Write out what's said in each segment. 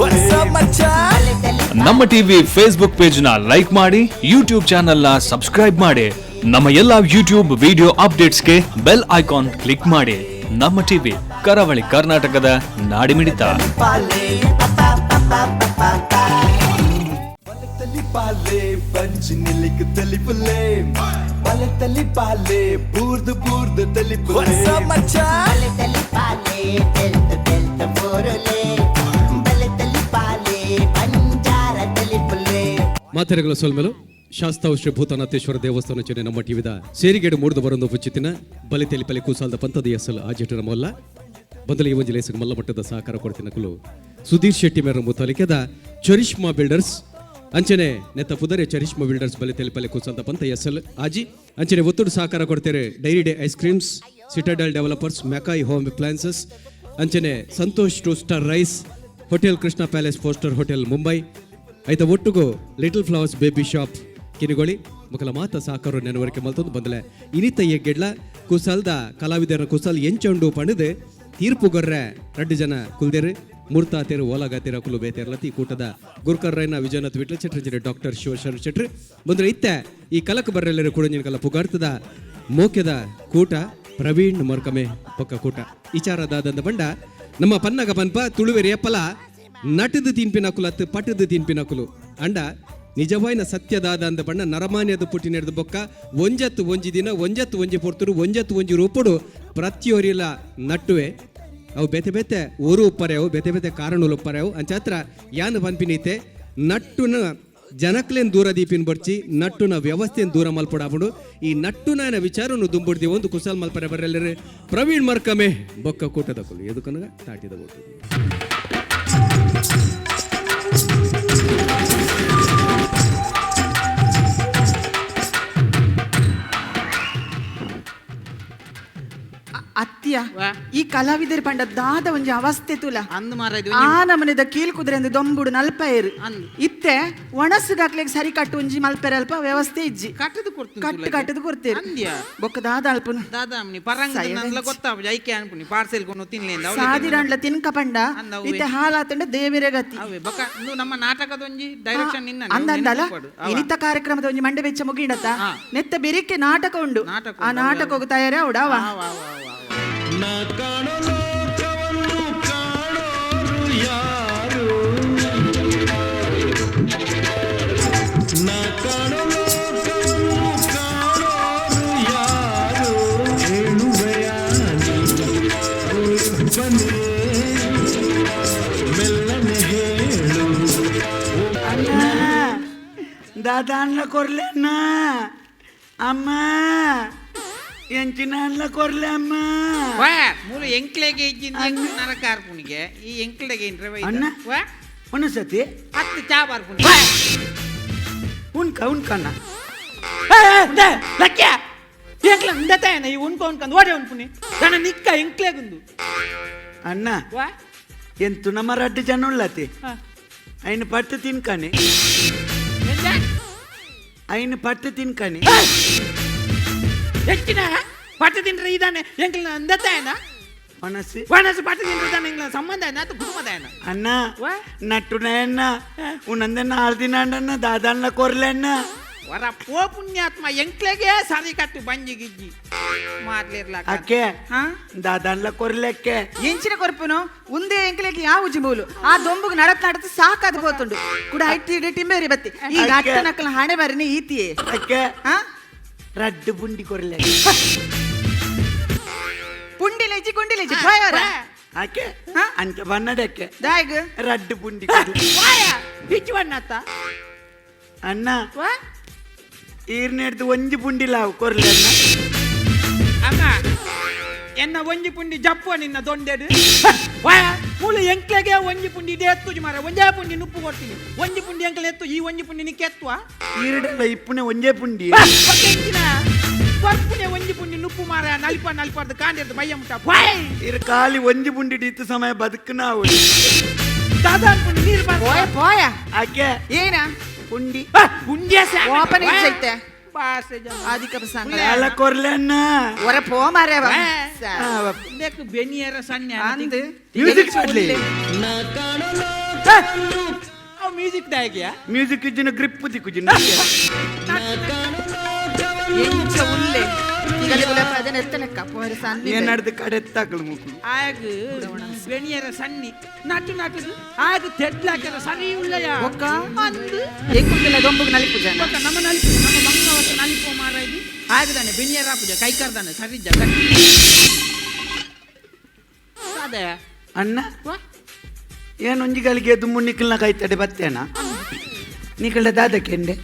What's up, ಮಚ್ಚಾ? ನಮ್ಮ TV Facebook page ನ ಲೈಕ್ ಮಾಡಿ, ಯೂಟ್ಯೂಬ್ ಚಾನೆಲ್ ನ ಸಬ್ಸ್ಕ್ರೈಬ್ ಮಾಡಿ. ನಮ್ಮ ಎಲ್ಲಾ ಯೂಟ್ಯೂಬ್ ವಿಡಿಯೋ ಅಪ್ಡೇಟ್ಸ್ಗೆ ಬೆಲ್ ಐಕಾನ್ ಕ್ಲಿಕ್ ಮಾಡಿ. ನಮ್ಮ ಟಿವಿ, ಕರಾವಳಿ ಕರ್ನಾಟಕದ ನಾಡಿಮಿಡಿತ. ಪಾಲೆ ಬಲತಲಿ ಪಾಲೆ ಪಂಚ್ ನಿಲಿಕ್ ತಲಿಪುಲೆ ಬಲತಲಿ ಪಾಲೆ ಬೂರ್ದು ಬೂರ್ದು ತಲಿಪುಲೆ. What's up, ಮಚ್ಚಾ? ಬಲೆತಲಿ ಪಾಲೆ ತೆಲ್ತ ತೆಲ್ತ ಬೋರಲೆ ಬಲೆತಲಿ ಪಾಲೆ ಬಂಜಾರ ತಲಿಪುಲೆ. ಮಾತೆರೆಗಳ ಸೊಲ್ಮೆಲು. ಶಾಸ್ತಾವ್ ಶ್ರೀ ಭೂತನಾಥೇಶ್ವರ ದೇವಸ್ಥಾನ ಚೆನ್ನೆ ನಮ್ಮ ಟಿವಿದ ಸೇರಿಗೇಡು ಮೂಡ್ದು ಬರೊಂದು ಪುಚ್ಚಿತಿನ ಬಲಿ ತೆಲಿಪಲಿ ಕೂಸಾಲ್ದ ಪಂತದ ಎಸಲ್ ಆಜೆಟರ ಮೊಲ್ಲ ಬದಲು ಈ ಒಂಜಿ ಲೇಸಿಗೆ ಮಲ್ಲ ಮಟ್ಟದ ಸಹಕಾರ ಕೊಡ್ತಿನ ಕುಲು ಸುಧೀರ್ ಶೆಟ್ಟಿ ಮೇರ ಮುತಾಲಿಕೆದ ಚರಿಷ್ಮಾ ಬಿಲ್ಡರ್ಸ್. ಅಂಚನೆ ನೆತ್ತ ಪುದರೆ ಚರಿಷ್ಮಾ ಬಿಲ್ಡರ್ಸ್, ಬಲಿ ತೆಲಿಪಲೆ ಕೂಸಾಲ್ದ ಪಂತ ಎಸಲ್ ಆಜಿ. ಅಂಚನೆ ಒತ್ತಡು ಸಹಕಾರ ಕೊಡ್ತಾರೆ Dairy Day ice creams, Citadel Developers, McCoy home appliances, ಅಂಚನೆ Santosh two star rice, hotel Krishna palace, four star hotel, Mumbai. ಆಯ್ತ ಒಟ್ಟುಗು ಲಿಟಲ್ ಫ್ಲವರ್ಸ್ ಬೇಬಿ ಶಾಪ್, ಕಿನಿಗೊಳಿ ಮುಖಲ ಮಾತ ಸಾಕರು ನೆನವರಿಕೆ ಮಲ್ತೊಂದು ಬಂದಲೆ. ಇನಿತ ಎಗ್ಗೆಡ್ಲ ಕುಸಲ್ದ ಕಲಾವಿದರ ಕುಸಲ್ ಎಂಚೊಂಡು ಪಣದು ತೀರ್ಪು ಗೊರ್ರೆ ರಡ್ಡು ಜನ ಕುಲ್ದೇರು ಮೂರ್ತಾತೇರು ಓಲಾಗಾತೇರು ಅಕುಲು ಬೇತೇರ್ಲತಿ. ಈ ಕೂಟದ ಗುರುಕರ್ರೈನ ವಿಜಯನಾಥ್ ವಿಟ್ಲ ಚಟ್ರಂಜನೆ, ಡಾಕ್ಟರ್ ಶಿವಶರಣ ಶೆಟ್ರು ಬಂದ್ರೆ. ಇತ್ತೆ ಈ ಕಲಕ್ ಬರ್ರೆಲ್ಲರೂ ಕುಡಂಜಿನ ಕಲ ಪುಗಾರ್ತದ ಮೋಕ್ಯದ ಕೂಟ ಪ್ರವೀಣ್ ಮರ್ಕಮೆ ಪೊಕ್ಕ ಕೂಟ. ವಿಚಾರದಾದಂದ ಬಂಡ ನಮ್ಮ ಪನ್ನಗ ಪನ್ಪ ತುಳುವೆರಿಯ ಪಲ ನಟದು ತಿನ್ಪಿನಕುಲು ಅತ್ತು ಪಟದು ತಿನ್ಪಿನಕುಲು. ಅಂಡ ನಿಜವಾಯಿನ ಸತ್ಯದಾದ ಅಂದ ಬಣ್ಣ ನರಮಾನ್ಯದ ಪುಟ್ಟಿನೆಡ್ದು ಬೊಕ್ಕ ಒಂಜತ್ತು ಒಂಜಿ ದಿನ, ಒಂಜತ್ತು ಒಂಜಿ ಪೊರ್ತುಡು, ಒಂಜತ್ತು ಒಂಜಿ ರೂಪುಡು ಪ್ರತಿಯೊರಿಲ ನಟ್ಟುವೆ. ಅವು ಬೇತೆ ಬೇತೆ ಊರು ಉಪ್ಪರೆವು, ಬೇತೆ ಬೇತೆ ಕಾರಣಗಳು ಉಪ್ಪರೆವು. ಅಂಚಾತ್ರ ಯಾನ್ ಪನ್ಪಿನೀತೆ ನಟ್ಟುನ ಜನಕ್ಲೇನ್ ದೂರ ದೀಪಿನ ಬರ್ಚಿ, ನಟ್ಟುನ ವ್ಯವಸ್ಥೆನ್ ದೂರ ಮಲ್ಪಡಾಪುಂಡು. ಈ ನಟ್ಟುನ ವಿಚಾರನು ದುಂಬುಡ್ದಿ ಒಂದು ಕುಸಲ್ ಮಲ್ಪರೆ ಬರಲ್ಲರೆ ಪ್ರವೀಣ್ ಮರ್ಕಮೆ ಬೊಕ್ಕ ಕೂಟದ ಕುಲು ಎದುಕನಗ ತಾಟಿದ ಒಟ್ಟು. ಅತ್ಯ ಈ ಕಲಾವಿದರ ಪಂಡ ದಾದ ಒಂಜಿ ಅವಸ್ಥೆ ತುಲ. ಅಂದ್ ಮಾರ ಇದು. ಆ ನಮನೆದ ಕೀಲ್ ಕುದುರೆ ಅಂದ್ ದೊಂಬುಡು ನಲ್ಪೈರು. ಅಂದ್. ಇತ್ತೆ ಒಣಸುಗಾಕ್ಲೆಗ್ ಸರಿ ಕಟ್ಟು ಒಂಜಿ ಮಲ್ಪೆರೆ ಅಲ್ಪ ವ್ಯವಸ್ಥೆ ಇಜ್ಜಿ. ಕಟ್ಟದು ಕೊಡ್ತೀನಿ. ಕಟ್ಟು ಕಟ್ಟದು ಕೊಡ್ತೇವೆ. ಅಂದ್ಯ? ಬೊಕ್ಕ ದಾದ ಅಲ್ಪನು? ದಾದಾಮ್ನಿ ಪರಂಗ Silence. ನಂದ್ಲ ಗೊತ್ತಾಪುಜಿ, ಐಕೆ ಅನ್ಪುನಿ ಪಾರ್ಸೆಲ್ ಕೊಂಡು ತಿನ್ಲಿ ಅಂದ್ ಅವ್ಲೇ. ಸಾದಿರಂಡ್ಲ ತಿನ್ಕ ಪಂಡ. ಅಂದ್ ಅವ್ವೆ. ಇತ್ತೆ ಹಾಲಾತಂಡ ದೇವಿರ ಗತಿ. ಅವೇ ಬೊಕ ಇಂದು ನಮ್ಮ ನಾಟಕದೊಂಜಿ ಡೈರೆಕ್ಷನ್ ನಿನ್ನ. ಅಂದಂದಲ್ಲ, ಇನಿತ ಕಾರ್ಯಕ್ರಮದ ಒಂಜಿ ಮಂಡೆ ಬೆಚ್ಚ ಮುಗಿಡತ್ತ. ನೆತ್ತ ಬೆರಿಕೆ ನಾಟಕ ಉಂಡು. ನಾಟಕ ಆ ಉಂಡು, ನಾಟಕಕ್ಕೆ ತಯಾರಿ ಅವಡವ. ನಾ ಕಾಣೋ ಲೋಕವನ್ನು ಕಾಣೋರು ಯಾರು? ನಾ ಕಾಣೋ ಲೋಕವನ್ನು ಕಾಣೋರು ಯಾರು? ಹೇಳುವೆಯ ನೀ ಮೆಲ್ಲನೆ ಹೇಳು. ಅಣ್ಣ, ದಾದಾನ್ಲ ಕೊರ್ಲೆ ಅಣ್ಣ. ಅಮ್ಮ, ಎಂಚಿನ ಅನ್ಲ ಕೊರ್ಲೆ ಅಮ್ಮ. ವಾ ಮೂಲು ಎಂಕ್ಲೆಗೆ ಇಜ್ಜಿಂದ ಎಂಕ್ ನರಕ ಅರ್ಪುನಿಗೆ ಈ ಎಂಕ್ಲೆಗೆ ಇಂಟ್ರೆ. ಅಣ್ಣ. ವಾ. ಒಂದೊಂದ್ಸತಿ ಹತ್ತು ಚಾ ಬರ್ಪುನಿ. ಉಣ್ಕ ಉಣ್ಕಣ್ಣ. ಲಕ್ಯ ಎಂಕ್ಲ ಇಂದತಾಯನ ಈ ಉಣ್ಕ ಉಣ್ಕಂದು ಓಡೆ ಉಣ್ಪುನಿ ದನ ನಿಕ್ಕ ಎಂಕ್ಲೆಗುಂದು. ಅಣ್ಣ. ವಾ. ಎಂತು ನಮ್ಮ ರಡ್ಡು ಜನ ಉಳ್ಳತಿ. ಹಾ. ಐನು ಪಟ್ಟು ತಿನ್ಕಣಿ. ಎಂತ? ಐನು ಪಟ್ಟು ತಿನ್ಕಣಿ. ಹೆಚ್ಚಿನ ಪಟ್ಟು ತಿಂದ್ರೆ ಇದಾನೆ ಎಂಕ್ಲ ಅಂದತಾಯನ. ಒಣಸಿ. ಒಣಸು ಪಟ್ಟು ತಿಂದ್ರೆ ಇದಾನೆ ಎಂಕ್ಲ ಸಂಬಂಧ ಆಯ್ನ ಅಥವಾ ಕುಟುಂಬದ ಆಯ್ನ? ಅಣ್ಣ. ವಾ. ನಟ್ಟುನ ಉಣ್ಣಂದೆ ನಾಲ್ ದಿನ ಅಣ್ಣ, ದಾದಾನ್ಲ ಕೊರ್ಲೆ ಅಣ್ಣ. ವರ ಪೋ ಪುಣ್ಯಾತ್ಮ, ಎಂಕ್ಲೆಗೆ ಸರಿ ಕಟ್ಟು ಬಂಜಿ ಗಿಜ್ಜಿ ಮಾಡ್ಲಿರ್ಲಾಕ. ಅಕ್ಕೆ. ಹಾ. ದಾದಾನ್ಲ ಕೊರ್ಲೆಕ್ಕೆ. ಎಂಚಿನ ಕೊರ್ಪುನು ಉಂದೇ ಎಂಕ್ಲೆಗ್ ಯಾವುಜಿ ಮೂಲು. ಆ ದೊಂಬುಗ್ ನಡತ್ ನಡತ್ ಸಾಕಾದ್ ಪೋತುಂಡು. ಕುಡ ಐಟಿ ಇಡಿ ಟಿಂಬೇರಿ ಬತ್ತಿ ಈ ಅಕ್ಕೆ. ನಟ್ಟನಕ್ಕಲ ಹಣೆ ಬರಿನಿ ಈತಿಯೇ. ಅಕ್ಕೆ. ಹಾ. ರಡ್ಡು ಬುಂಡಿ ಕೊರ್ಲೆ. ಪುಂಡಿಲೇಜಿ ಗುಂಡಿಲೇಜಿ ಪೋಯವರ. ಆಕೆ. ಹಾ? ಅಂಚ ಬನ್ನಡಕ್ಕೆ. ದಾಯ್ಗ್. ರಡ್ಡು ಬುಂಡಿ ಕೊರ್ಲೆ. ವಾಯ ಬಿಚ್ಚು ಬಣ್ಣತ್ತ. ಅಣ್ಣ. ವಾ. ಈರ್ನೆಡ್ದು ಒಂಜಿ ಪುಂಡಿ ಲಾವು ಕೊರ್ಲೆ ಅಣ್ಣ. ಅಮ್ಮ, ಎನ್ನ ಒಂಜಿ ಪುಂಡಿ ಜಪ್ಪುವ ನಿನ್ನ ದೊಂಡೆಡು. ವಾಯ ಮೂಲು ಎಂಕ್ಲೆಗೆ ಒಂಜಿ ಪುಂಡಿ ಇದೇ ಎತ್ತುಜಿ ಮಾರ. ಒಂಜೇ ಪುಂಡಿ ನುಪ್ಪು ಕೊಡ್ತೀನಿ, ಒಂಜಿ ಪುಂಡಿ ಎಂಕ್ಲೆ ಎತ್ತು, ಈ ಒಂಜಿ ಪುಂಡಿ ನಿಕ್ಕೆ ಎತ್ತುವ? ಈರ್ಡಲ್ಲ ಇಪ್ಪುನೆ ಒಂಜೇ ಪುಂಡಿ. ಎಂಚಿನ ಪರ್ಪುನೆ ಒಂಜಿ ಪುಂಡಿ ನುಪ್ಪು ಮಾರ, ನಲಿಪ ನಲಿಪಾರ್ದು ಕಾಂಡಿರ್ದು ಬಯ್ಯ ಮುಟ್ಟ ಬಾಯ್. ಇರ್ ಖಾಲಿ ಒಂಜಿ ಪುಂಡಿ ಇತ್ತು ಸಮಯ ಬದುಕು ನಾವು. ದಾದಾನ್ ಪುಂಡಿ ನೀರು ಬಾರ. ಪೋಯ ಪೋಯ. ಆಕೆ. ಏನ? ಪುಂಡಿ. ಪುಂಡಿಯ. ಓಪನ್ ಐತೆ. ಬಾಸೆ ಜನ. ಆದಿಕ ಸಂಗ. ಅಲ್ಲ ಕೊರ್ಲೆ ಅಣ್ಣ. ಹೊರ ಪೋ ಮಾರ್ಯವ. ಇದಕ್ಕೆ ಬೆನಿಯರ ಸಣ್ಣ. ಅಂದ್. ಮ್ಯೂಸಿಕ್ ಮಾಡ್ಲಿ. ನಾ ಕಾಣೋ ಲೋಕವನ್ನು ಅವು ಮ್ಯೂಸಿಕ್ ದಾಯಗಿಯಾ? ಮ್ಯೂಸಿಕ್ ಇಜ್ಜಿನ ಗ್ರಿಪ್ ತಿಕ್ಕುಜಿನ. ಎಂಚ ಉಲ್ಲೆ ಈಗಲೇ ಗುಲಾಬ್ ಎತ್ತಲೆಕ್ಕ ಪೋರೆ ಸಣ್ಣ. ಏನಾಡ್ದು ಕಡೆತ್ತಾಕಲು ಮುಕ್ಳು. ಆಗ ಬೆಣಿಯರ ಸಣ್ಣಿ ನಟು ನಟದು ಆಗ ತೆಡ್ಲಾಕರ ಸರಿ ಉಳ್ಳಯ. ಬೊಕ್ಕ? ಅಂದು. ಎಂಕುಂದೆಲ್ಲ ದೊಂಬುಗ್ ನಲಿಪು ಜನ. ಬೊಕ್ಕ ನಮ್ಮ ನಲಿಪು ನಮ್ಮ ಬಂಗವತ್ತ ನಲಿಪು ಮಾರ ಇದು ಆಗದಾನೆ ಬೆಣಿಯರ ಪೂಜೆ ಕೈಕರ್ದಾನೆ ಸರಿ ಜಗ ಅದೇ. ಅಣ್ಣ. ವಾ? ಏನು ಒಂಜಿಗಳಿಗೆ ದುಮ್ಮು ನಿಕ್ಕಲ್ನ ಕೈತಡೆ ಬತ್ತೇನ ನಿಕ್ಕಲ್ಡ ದಾದ ಕೆಂಡೆ?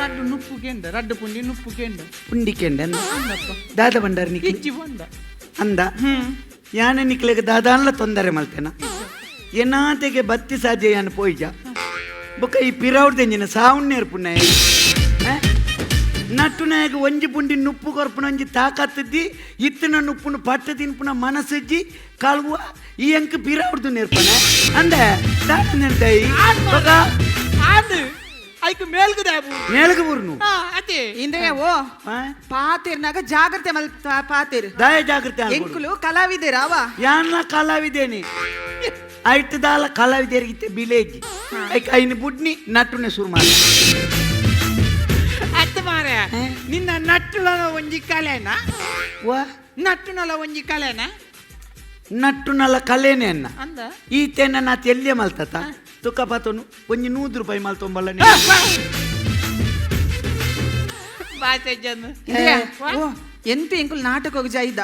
ರಡ್ಡು ನುಪ್ಪು ಕೆಂಡ, ರಡ್ಡು ಪುಂಡಿ ನುಪ್ಪು ಕೆಂಡ. ಪುಂಡಿ ಕೆಂಡೆ ಅಂದ. ಅಂದಪ್ಪ. ದಾದ ಬಂಡಾರ ನಿಕ್ಲಿ? ಇಜ್ಜಿ ಬಂದ. ಅಂದ. ಯಾನ ನಿಕ್ಲೆಗೆ ದಾದಾನ್ಲ ತೊಂದರೆ ಮಲ್ತೇನ? ಏನಾತೆಗೆ ಬತ್ತಿ ಸಾಧ್ಯ ಯಾನ ಪೋಯ್ಜ ಬೊಕ್ಕ ಈ ಪಿರೌಡ್ದೆಂಜಿನ ಸಾವುಣ್ಯರ್ ಪುಣ್ಯ ನಟ್ಟು ನಾಯಕ ಒಂಜಿ ಪುಂಡಿ ನುಪ್ಪು ಕೊರ್ಪುನ ಒಂಜಿ ತಾಕತ್ತಿದ್ದಿ ಇತ್ತಿನ ನುಪ್ಪುನು ಪಟ್ಟು ತಿನ್ಪುನ ಮನಸ್ಸಿಜ್ಜಿ ಕಳುವ ಈ ಅಂಕ ಪಿರೌಡ್ದು ನೇರ್ಪನ ಅಂದೆ ದಾದ ಬೊಕ್ಕ. ಆಂದು ಐಕ್ ಮೇಲ್ಗದಾಬು. ಮೇಲ್ಗ ಊರ್ನು. ಹಾ ಅದೇ. ಇಂದ್ರೆ ಓ ಪಾತಿರ್ನಾಗ ಜಾಗ್ರತೆ ಮಲ್ ಪಾತಿರ್. ದಾಯ ಜಾಗೃತಿ ಆಗ್ಬೋದು. ಎಂಕುಲು ಕಲಾವಿದರಾವ. ಯಾನ್ಲ ಕಲಾವಿದೇನಿ ಐಟ್ ದಾಲ ಕಲಾವಿದರಿಗೆ ಬಿಲೇಜಿ ಐಕ್ ಐನು ಬುಡ್ನಿ ನಟ್ಟುನೆ ಶುರು ಮಾಡಿ. ಅತ್ತ ಮಾರ, ನಿನ್ನ ನಟ್ಟುಲನ ಒಂಜಿ ಕಲೆನ? ವಾ? ನಟ್ಟುನಲ ಒಂಜಿ ಕಲೆನ? ನಟ್ಟುನಲ ಕಲೇನೆ ಅನ್ನ. ಅಂದ. ಈ ತೆನ್ನ ನಾ ತೆಲ್ಯ ಮಲ್ತತ ತುಕ್ಕ ಪಾತನು ಒಂಜಿ 100 ರೂಪಾಯಿ ಮಲ್ತೊಂಬಲ್ಲ. ಬಾಸೆ ಜನ. ಇಂದ್ರಿಯ, ಓ ಎಂತ ಎಂಕುಲು ನಾಟಕ ಜಾಯಿದ್ದ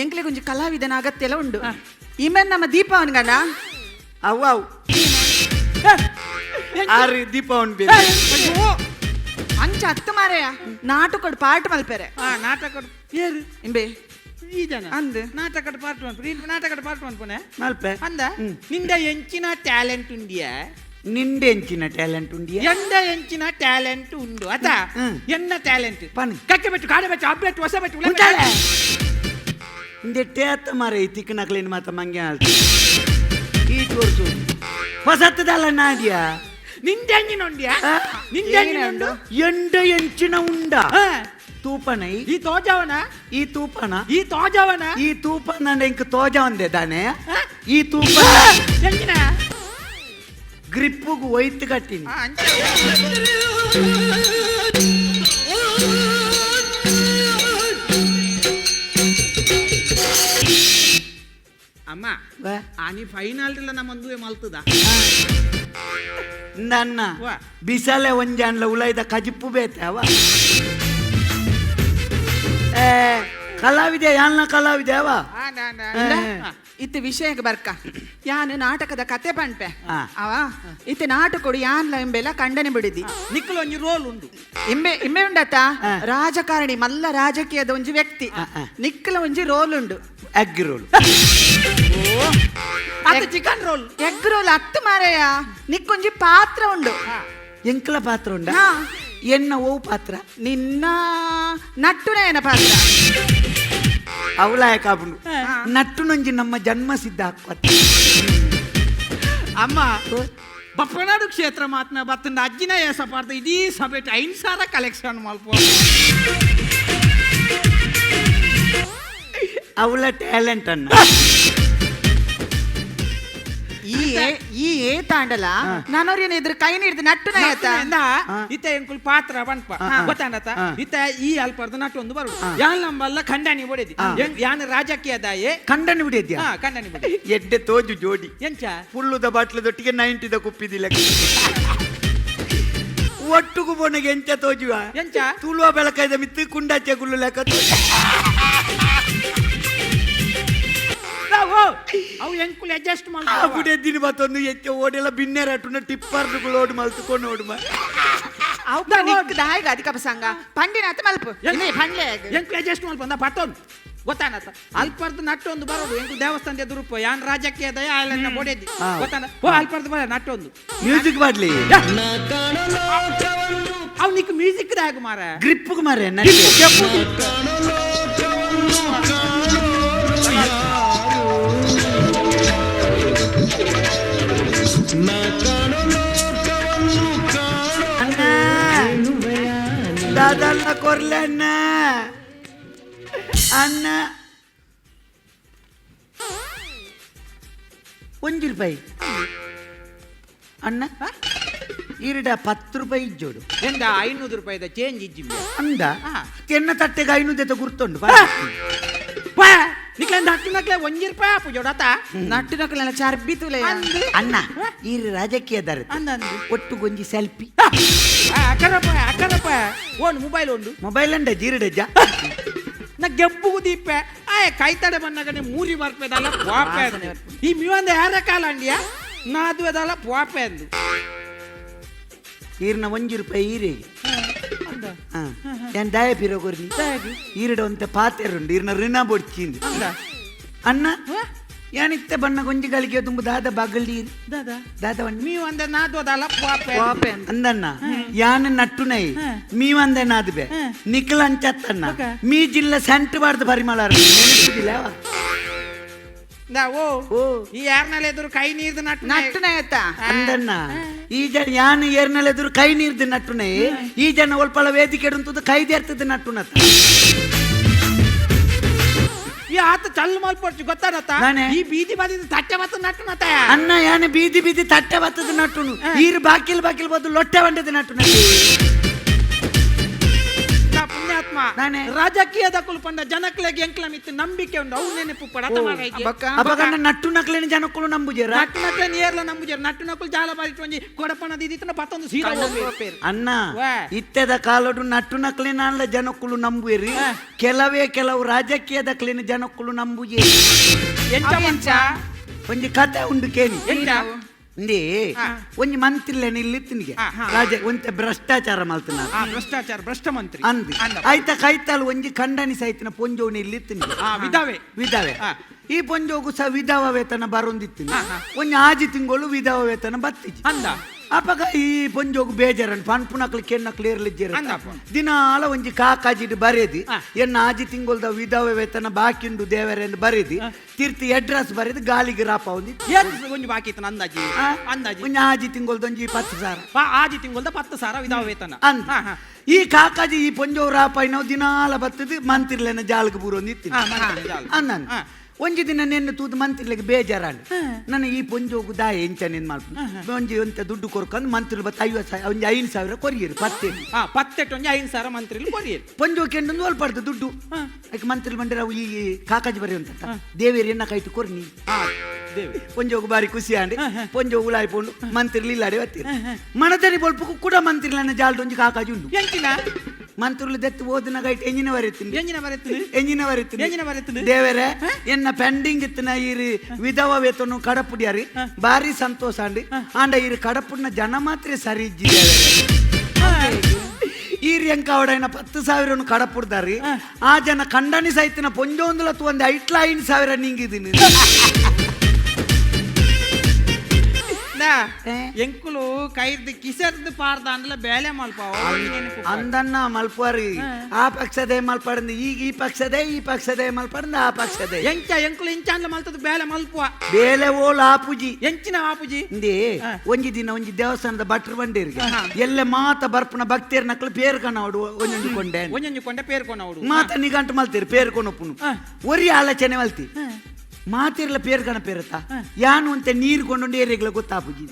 ಎಂಕ್ಲೆಗ್ ಒಂಜಿ ಕಲಾವಿದನ ಅಗತ್ಯ ಎಲ್ಲ ಉಂಡು. ಇಮೆನ್ ನಮ್ಮ ದೀಪಾವನ್ಗನ. ಅವ್ ಅವ್ ಆರು ದೀಪಾವನ್ ಬೇರೆ. ಅಯ್ಯೋ, ಅಂಚ ಅತ್ತು ಮಾರೆಯ, ನಾಟಕಡ್ ಪಾಠ ಮಲ್ಪೆರೆ. ಆ ನಾಟಕ ಏರು? ಇಂಬೆ. ಈ ಜನ. ಅಂದ್. ನಾಟಕದ ಪಾರ್ಟ್ ಮನ್ಪು, ನೀನ್ ನಾಟಕದ ಪಾರ್ಟ್ ಮನ್ಪುನೆ. ಮಲ್ಪೆ. ಅಂದ. ನಿಂದ ಎಂಚಿನ ಟ್ಯಾಲೆಂಟ್ ಉಂಡಿಯ? ನಿಂಡೆ ಎಂಚಿನ ಟ್ಯಾಲೆಂಟ್ ಉಂಡಿಯ? ಎಂದ ಎಂಚಿನ ಟ್ಯಾಲೆಂಟ್ ಉಂಡು ಅತ? ಎನ್ನ ಟ್ಯಾಲೆಂಟ್? ಪನ್. ಕಕ್ಕೆ ಬೆಟ್ಟು, ಕಾಡೆ ಬೆಟ್ಟು, ಅಬ್ಬೆಟ್ಟು, ಹೊಸ ಬೆಟ್ಟು, ಉಳ ಉಂಟಾಳೆ. ಬೆಟ್ಟು. ಇಂದೆ ಟೇತ ಮಾರೆ, ಈ ತಿಕ್ಕನಕ್ಲೇನು ಮಾತ ಮಂಗೆ ಆಲ್ತು ಈ ತೋರ್ಸು ಹೊಸತ್ತದಲ್ಲ ನಾಡಿಯ. ನಿಂದ ಎಂಜಿನ ಉಂಡಿಯಾ? ನಿಂದ ಎಂಜಿನ ಉಂಡು? ಎಂಡ ಎಂಚಿನ ಉಂಡ? ತೂಪನೈ. ಈ ತೋಜವನ. ಈ ತೂಪನ. ಈ ತೋಜವನ. ಈ ತೂಪನ ಇಂಕ ತೋಜ ಒಂದೆ ದಾನೆ ಈ ತೂಪ. ಎಂಜಿನ? ಗ್ರಿಪ್ಪುಗು ಒಯ್ತು ಕಟ್ಟಿನಿ. ಆ, ಅಂಚ. ಅಮ್ಮ. ವಾ? ಆನಿ ಫೈನಲ್ ನಮ್ಮ ಮಲ್ತದ. ನನ್ನ ವಾ. ಬಿಸಲೆ ಒಂಜಾನ್ಲ ಉಲೈದ ಕಜಿಪ್ಪು ಬೇತೆ ಅವ. ಏ ಕಲಾವಿದೆ, ಯಾನ್ಲ ಕಲಾವಿದೆ ಅವ. ಇಂದ, ಇತ್ತೆ ವಿಷಯಕ್ಕೆ ಬರ್ಕ. ಯಾನ್ ನಾಟಕದ ಕತೆ ಪಣ್ಪೆ. ಅವ ಇತ್ತೆ ನಾಟಕೊಡು ಯಾನ್ಲ ಎಂಬೆಲ್ಲ ಕಂಡನೆ ಬಿಡಿದಿ. ನಿಕ್ಕಲ ಒಂಜಿ ರೋಲ್ ಉಂಡು. ಇಂಬೆ ಇಂಬೆ ಉಂಡತ ರಾಜಕಾರಣಿ, ಮಲ್ಲ ರಾಜಕೀಯದ ಒಂಜಿ ವ್ಯಕ್ತಿ. ನಿಕ್ಕಲ ಒಂಜಿ ರೋಲ್ ಉಂಡು. Egg roll. ಅದು ಚಿಕನ್ ರೋಲ್. ಎಗ್ ರೋಲ್ ಅತ್ತು ಮಾರಯ್ಯ, ನಿಕ್ಕೊಂಜಿ ಪಾತ್ರ ಉಂಡು. ಎಂಕ್ಲ ಪಾತ್ರ ಉಂಡ? ಹಾ. ಎನ್ನ ಓ ಪಾತ್ರ? ನಿನ್ನ ನಟ್ಟುನಯನ ಪಾತ್ರ. ಅವಲಾಯ ಕಾಪುಂಡು ನಟ್ಟುನೊಂಜಿ ನಮ್ಮ ಜನ್ಮ ಸಿದ್ಧ ಹಾಕ್ವತ್ತ. ಅಮ್ಮ, ಬಪ್ಪನಾಡು ಕ್ಷೇತ್ರ ಮಾತ್ನ ಬತ್ತಂಡ ಅಜ್ಜಿನ ಏಸ ಪಾಡ್ದ ಇಡೀ ಸಭೆಟ್ 5000 ಕಲೆಕ್ಷನ್ ಮಲ್ಪ. ಅವಳ ಟ್ಯಾಲೆಂಟ್ ಅನ್ನ. ಈ ಈ ಏತಾಂಡಲ ನಾನೋರಿನ ಇದ್ರ ಕೈ ನೀಡ್ದು ನಟ್ಟುನಯತ. ಇತ್ತ ಎಂಕುಲ್ ಪಾತ್ರ ಪನ್ಪ ಗೊತ್ತಾಂಡತ. ಇತ್ತ ಈ ಅಲ್ಪರ್ದ ನಟ್ಟೊಂದು ಬರು ಯಾನ್ ನಂಬಲ್ಲ ಖಂಡನಿ ಬಡಿದಿ, ಯಾನ್ ರಾಜಕೀಯ ದಾಯೆ. ಕಂಡನಿ ಬಿಡಿದ್ಯಾ? ಹಾ, ಖಂಡನಿ ಬಡಿ. ಎಡ್ಡೆ ತೋಜು ಜೋಡಿ. ಎಂಚ? ಫುಳ್ಳುದ ಬಾಟ್ಲದೊಟ್ಟಿಗೆ ನೈಂಟಿದ ಕುಪ್ಪಿದಿಲ್ಲ ಒಟ್ಟುಗು ಬೋನಗೆ ಎಂಚ ತೋಜುವ? ಎಂಚ? ತುಳುವ ಬೆಳಕಾಯ್ದ ಮಿತ್ತು ಕುಂಡಾಚೆ ಗುಲ್ಲು ಲೆಕ್ಕ ತೋಜು. ಅವು ಎಂಕುಲ್ ಅಡ್ಜಸ್ಟ್ ಆ ಮಾಡ. ಬುಡೆ ದಿನ ಬತ್ತೊಂದು ಹೆಚ್ಚ ಓಡೆಲ್ಲ ಬಿನ್ನೆರ ಅಟುನ ಟಿಪ್ಪರ್ ಲೋಡ್ ಮಲ್ತುಕೊಂಡು ನೋಡು. ಅವು ನಿಕ್ ದಾಯಿಗ ಅಧಿಕ ಪ್ರಸಂಗ ಪಂಡಿನ ಅತ್ತ ಮಲ್ಪು ಇಂದೆ ಪಂಡ್ಲೆ. ಎಂಕುಲ್ ಅಡ್ಜಸ್ಟ್ ಮಲ್ಪ ಪತ್ತೊಂದು ಗೊತ್ತಾನತ್ತ ಅಲ್ಪರ್ದು ನಟ್ಟೊಂದು ಬರೋದು ಎಂಕು ದೇವಸ್ಥಾನದ ಎದುರುಪ ಯಾನ್ ರಾಜಕೀಯ ದಯ ಆಯ್ಲನ್ನ ಬೊಡೆದಿ. ಗೊತ್ತಾನ ಓ ಅಲ್ಪರ್ದು ಬರ ನಟ್ಟೊಂದು. ಮ್ಯೂಸಿಕ್ ಮಾಡ್ಲಿ. ನಾ ಕಾಣೋ ಲೋಕವನ್ನು ಅವ್ ನಿಕ್ ಮ್ಯೂಸಿಕ್ ದಾಗ ಮಾರ. ಗ್ರಿಪ್ ಮಾರೆ. ಕಾಣೋ ಲೋಕವನ್ನು ಕಾಣೋರು ಯಾರು? ನಾ ಕಾಣೋ ಲೋಕವನ್ನು ಕಾಣೋ ಅಣ್ಣ, ದಾದಲ್ಲ ಕೊರ್ಲೆ ಅಣ್ಣ, ಅಣ್ಣ 1 ರೂಪಾಯಿ. ಅಣ್ಣ ಈರಿಡ 10 ರೂಪಾಯಿ ಇಜ್ಜೋಡು. ಎಂದ 500 ರೂಪಾಯಿದ ಚೇಂಜ್ ಇಜ್ಜಿ. ಅಂದ ಎನ್ನ ತಟ್ಟೆಗೆ 500 ಗುರ್ತುಂಡು. ನಿಕ್ಲೆ ನಟ್ಟು ನಕ್ಲೆ 1 ರೂಪಾಯಿ ಆಪು ಜೋಡತ. ನಟ್ಟು ನಕಲೆಲ್ಲ ಚರ್ಬಿ ತುಲೆ. ಅಣ್ಣ ಈರು ರಾಜಕೀಯದಾರ. ಅಂದಂದು. ಒಟ್ಟು ಗೊಂಜಿ ಸೆಲ್ಫಿ. ಅಕರಪ್ಪ ಅಕರಪ್ಪ ಓನ್ ಮೊಬೈಲ್ ಉಂಡು. ಮೊಬೈಲ್ ಅಂಡ ಜೀರಡಜ್ಜ. ನಾ ಗೆಬ್ಬುಗು ದೀಪೆ ಆಯ ಕೈತಡೆ ಬಂದಾಗನೆ ಮೂರಿ ಬರ್ಪೆದಲ್ಲ ಪೋಪೆ ಅಂದು. ಈ ಮಿವಂದ ಯಾರ ಕಾಲ ಅಂಡಿಯ ನಾದುವೆದಲ್ಲ ಪೋಪೆ ಅಂದು. ಈರ್ನ 1 ರೂಪಾಯಿ ಈರಿಗೆ ಏನ್ ದಾಯ ಪಿರೋ ಕೊರ್ನಿ ಈರಿಡ ಒಂತೆ ಪಾತೆರುಂಡು ಈರ್ನ ಋಣ ಬೊಡ್ಚಿಂದು. ಅಣ್ಣ ಯಾನಿತ್ತೆ ಬಣ್ಣ ಗೊಂಜಿ ಗಳಿಗೆ ತುಂಬ ದಾದ ಬಗಲಿ ದಾದಾ ದಾದ ಒಂಜಿ ಮೀ ಒಂದ ನಾದುವೆದಲ್ಲ ಪೋಪೆ ಪಾಪೆ ಅಂದು. ಅಂದಣ್ಣ ಯಾನ್ ನಟ್ಟುನೈ ಮೀ ಒಂದೆ ನಾದುಬೆ ನಿಖಲ ಅಂಚತ್ತಣ್ಣ ಮೀ ಜಿಲ್ಲ ಸೆಂಟ್ ಬಾರ್ದು ಪರಿಮಳ ನೆನಪಿದಿಲ್ಲ. ದಾ ಓ ಓ. ಈ ಯಾರನ್ನೆಲ್ಲ ಎದುರು ಕೈ ನೀರ್ದು ನಟ್ಟು ನಟ್ಟುನ ಆಯ್ತಾ? ಅಂದಣ್ಣ ಈ ಜನ ಯಾನ್ ಏರ್ನೆಲ್ಲ ಎದುರು ಕೈ ನೀರ್ದು ನಟ್ಟುನೈ ಈ ಜನ ಒಲ್ಪಳ ವೇದಿಕೆ ಉಂಟು ಕೈ ದೇರ್ತದ ನಟ್ಟುನತ್ತ. ಈ ಆತ ಚಲ್ ಮಲ್ಪಡ್ಚು ಗೊತ್ತಾನತ್ತ. ನಾನೇ? ಈ ಬೀದಿ ಬದಿ ತಟ್ಟೆ ಬತ್ತ ನಟ್ಟು ನತ್ತ. ಅಣ್ಣ ಯಾನ ಬೀದಿ ಬೀದಿ ತಟ್ಟೆ ಬತ್ತದ ನಟ್ಟುನು ಈರು ಬಾಕಿಲ್ ಬಾಕಿಲ್ ಬದ್ದು ಲೊಟ್ಟೆ ಬಂಡದ ನಟ್ಟುನ. ಪುಣ್ಯಾತ್ಮ ನಾನೇ? ರಾಜಕೀಯದ ಕುಲ್ಪಂಡ ಜನಕ್ಲೆಗ್ ಎಂಕ್ಲ ಮಿತ್ತು ನಂಬಿಕೆ ಉಂಡು ಅವು ನೆನಪು ಪಡತ ಮಾರೈಗೆ. ಬೊಕ್ಕ? ಅಪಗಣ್ಣ ನಟ್ಟು ನಕ್ಲೇನ ಜನಕ್ಕಳು ನಂಬುಜೇರ. ನಟ್ಟು ನಕ್ಲೆ ನೇರ್ಲ ನಂಬುಜೇರು ನಟ್ಟು ನಕುಲ್ ಜಾಲ ಬಾರಿ ಒಂಜಿ ಕೊಡಪಣ ದಿದಿತ್ತನ ಪತ್ತೊಂದು ಸೀರಾ ಹೋಗ್ಬೇಕು. ಅಣ್ಣ ವಾ. ಇತ್ತೆದ ಕಾಲಡು ನಟ್ಟು ನಕ್ಲಿನ ಜನಕ್ಕಳು ನಂಬುವೇರಿ ಕೆಲವೇ ಕೆಲವು ರಾಜಕೀಯದ ಕ್ಲಿನ ಜನಕ್ಕಳು ನಂಬುಜೇರಿ. ಎಂಚ ಅವು ಮಂಚ? ಒಂಜಿ ಕತೆ ಉಂಡು ಕೇನಿ. ಎಂಚ? ಇಂದೇ ಒಂಜಿ ಮಂತ್ರಿಲೇನ ಇಲ್ಲಿ ತಿನ್ಗೆ ರಾಜ ಒಂತೆ ಭ್ರಷ್ಟಾಚಾರ ಮಲ್ತನ. ಆ ಭ್ರಷ್ಟಾಚಾರ ಭ್ರಷ್ಟ ಮಂತ್ರಿ ಅಂದ್ ಅಂದ. ಆಯ್ತ ಕೈತಾಲ್ ಒಂಜಿ ಖಂಡನಿ ಸೈತಿನ ಪೊಂಜೋನಿ ಇಲ್ಲಿ ತಿನ್ಗೆ. ಆ ವಿಧವೆ. ವಿಧವೆ. ಈ ಪೊಂಜೋಗು ಸಹ ವಿಧವ ವೇತನ ಬರೊಂದಿತ್ತು ಒಂಜಿ ಆಜಿ ತಿಂಗಳು ವಿಧವ ವೇತನ ಬತ್ತಿಜಿ. ಅಂದ. ಅಪಗ ಈ ಪೊಂಜೋಗು ಬೇಜಾರನ್ ಪನ್ಪುನಕ್ಲು ಕೆನ್ನಕ್ಲು ಏರ್ಲಿಜ್ಜೇರ. ಅಂದಪ್ಪ. ದಿನಾಲ ಒಂಜಿ ಕಾಕಾಜಿಡ್ ಬರೇದಿ ಎನ್ನ ಆಜಿ ತಿಂಗೊಳ್ದ ವಿಧವ ವೇತನ ಬಾಕಿಂಡು ದೇವರೆಂದು ಬರೇದಿ ತೀರ್ತಿ ಅಡ್ರೆಸ್ ಬರೇದಿ ಗಾಲಿಗೆ ರಾಪ ಒಂದಿ. ಏತ್ ಒಂಜಿ ಬಾಕಿ ಇತ್ತು ಅಂದಾಜಿ? ಅಂದಾಜಿ ಒಂಜಿ ಆಜಿ ತಿಂಗೊಳ್ದ ಒಂಜಿ 10,000. ಆಜಿ ತಿಂಗೊಳ್ದ 10,000 ವಿಧವ ವೇತನ. ಅಂದ. ಈ ಕಾಕಾಜಿ ಈ ಪೊಂಜೋವು ರಾಪಾಯಿ ನಾವು ದಿನಾಲ ಬತ್ತದು ಮಂತಿರ್ಲೆನ ಜಾಲ್ಗೆ ಬೂರೊಂದಿತ್ತು. ಮಂತ್ರಿಲೆನ ಜಾಲ್ಗ್. ಅಂದ. ಒಂಜಿ ದಿನ ನೆನ್ನು ತೂದು ಮಂತ್ರಿಲೆಗ್ ಬೇಜಾರಾಂಡ್ ನನ್ನ ಈ ಪೊಂಜೋಗು ದಾಯ ಎಂಚ ನಿನ್ ಮಲ್ಪ ಒಂಜಿ ಒಂತ ದುಡ್ಡು ಕೊರ್ಕೊಂಡು ಮಂತ್ರಿ ಬತ್ತ 50,000 ಒಂಜಿ 5,000 ಕೊರಿಯರು ಪತ್ತೆ. ಪತ್ತೆಟ್ಟು ಒಂಜಿ 5,000 ಮಂತ್ರಿಲು ಕೊರಿಯರು. ಪೊಂಜೋ ಕೆಂಡೊಂದು ಒಲ್ಪಡ್ದು ದುಡ್ಡು ಅದಕ್ಕೆ ಮಂತ್ರಿ ಬಂಡಿರ ಅವು ಈ ಕಾಕಾಜಿ ಬರೆಯುವಂತ ದೇವೇರಿ ಎನ್ನ ಕೈಟು ಕೊರ್ನಿ. ದೇವಿ ಪೊಂಜೋಗು ಬಾರಿ ಖುಷಿ ಆಂಡಿ ಪೊಂಜೋ ಉಳಾಯಿ ಪೋಂಡು ಮಂತ್ರಿಲು ಇಲ್ಲಾಡೆ ಬತ್ತೀರಿ ಮನದರಿ ಬೊಲ್ಪು ಕೂಡ ಮಂತ್ರಿಲನ್ನ ಜಾಲ್ಡು ಒಂಜಿ ಕಾಕಾಜಿ ಉಂಡು. ಎಂಚಿನ? ಮಂತ್ರುಲು ದೆತ್ತು ಓದಿನ ಗೈಟ್ ಎಂಜಿನ ಬರೆತೀನಿ. ಎಂಜಿನ ಬರೆತೀನಿ. ಎಂಜಿನ ಬರೆತೀನಿ. ಎಂಜಿನ ಬರೆತೀನಿ. ದೇವರೇ ಎನ್ನ ಪೆಂಡಿಂಗ್ ಇತ್ತಿನ ಈರು ವಿಧವ ವೇತನ ಕಡಪುಡಿಯಾರಿ ಬಾರಿ ಸಂತೋಷ ಅಂಡಿ ಆಂಡ ಈರು ಕಡಪುಡಿನ ಜನ ಮಾತ್ರ ಸರಿ ಇಜ್ಜಿ ದೇವರೇ. ಈರು ಎಂಕ ಅವಡೈನ 10,000 ಕಡಪುಡ್ದಾರಿ ಆ ಜನ ಕಂಡನಿ ಸೈತಿನ ಪೊಂಜೊಂದುಲ ಒಂದು ಐಟ್ಲ 5,000 ನಿಂಗಿದ್ದೀನಿ. ಎಂಕುಲು ಕೈರ್ದು ಕಿಸರ್ದು ಪಾರ್ದ ಅಂದ್ಲ ಬೇಳೆ ಮಲ್ಪಾವ. ಅಂದನ್ನ ಮಲ್ಪುವಾರಿ ಆ ಪಕ್ಷದೇ ಮಲ್ಪಡಂದು ಈಗ ಈ ಪಕ್ಷದೇ ಈ ಪಕ್ಷದೇ ಮಲ್ಪಡಂದು ಆ ಪಕ್ಷದೇ. ಎಂಚ ಎಂಕುಲು ಇಂಚ ಅಂದ್ಲ ಮಲ್ತದ ಬೇಳೆ ಮಲ್ಪುವ. ಬೇಲೆ ಓಲ್ ಆಪುಜಿ. ಎಂಚಿನ ಆಪುಜಿ? ಇಂದೇ ಒಂಜಿ ದಿನ ಒಂಜಿ ದೇವಸ್ಥಾನದ ಭಟ್ರು ಬಂಡೇರಿಗೆ ಎಲ್ಲ ಮಾತ ಬರ್ಪುನ ಭಕ್ತಿಯರ್ ನಕ್ಲು ಪೇರ್ಕನವಡು ಒಂಜೊಂಜಿ ಕೊಂಡೆ. ಒಂಜೊಂಜಿ ಕೊಂಡೆ ಪೇರ್ಕೊನವಡು. ಮಾತ ನಿಗಂಟು ಮಲ್ತೀರಿ ಪೇರ್ಕೊನೊಪ್ಪುನು ಒರಿ ಆಲೋಚನೆ ಮಲ್ತಿ ಮಾತಿರ್ಲ ಪೇರ್ಕಣ ಪೇರತ ಯಾನು ಅಂತ ನೀರು ಕೊಂಡು ಏರಿಗ್ಲ ಗೊತ್ತಾಪುಜಿ